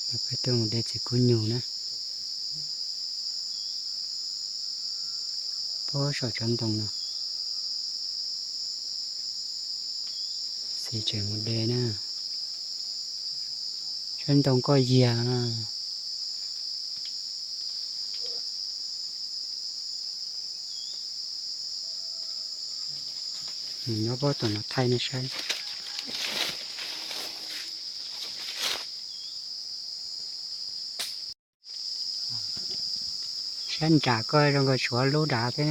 Peb tuaj mus de txiv kub nyug na. Puag saum tsob ntoo no. Txiv tseem mus de na. Tsob ntoo koj yiag. Nyob puag tom no thaij nej saib. Sab nram koj zoo nkaus tshuav lub nrad thiab ne.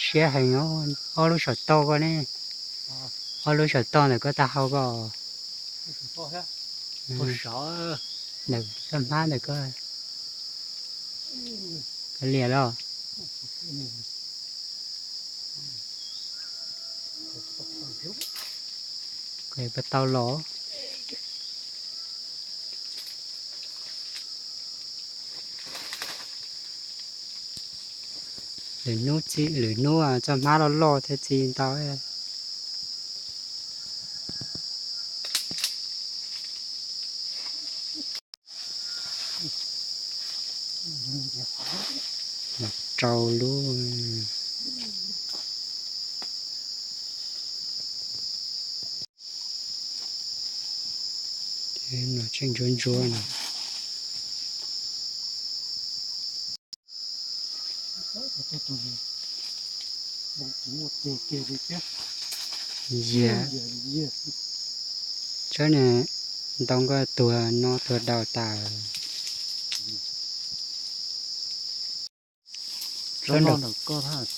Siab heev, ob lub saum toj koj ne. Ob lub saum toj ntawm koj taub hau koj. Ntawm koj hmab ntawm koj. Koj liam los. Koj puas tau los? Lwm hnub txi, lwm hnub txoj hmab loj loj thiaj txi ntau. Rau lub. No tseem ntsuab ntsuab no. Yiag. Tsob no ntoo koj tuag no tuag daus tas. Tsob no ntawm koj.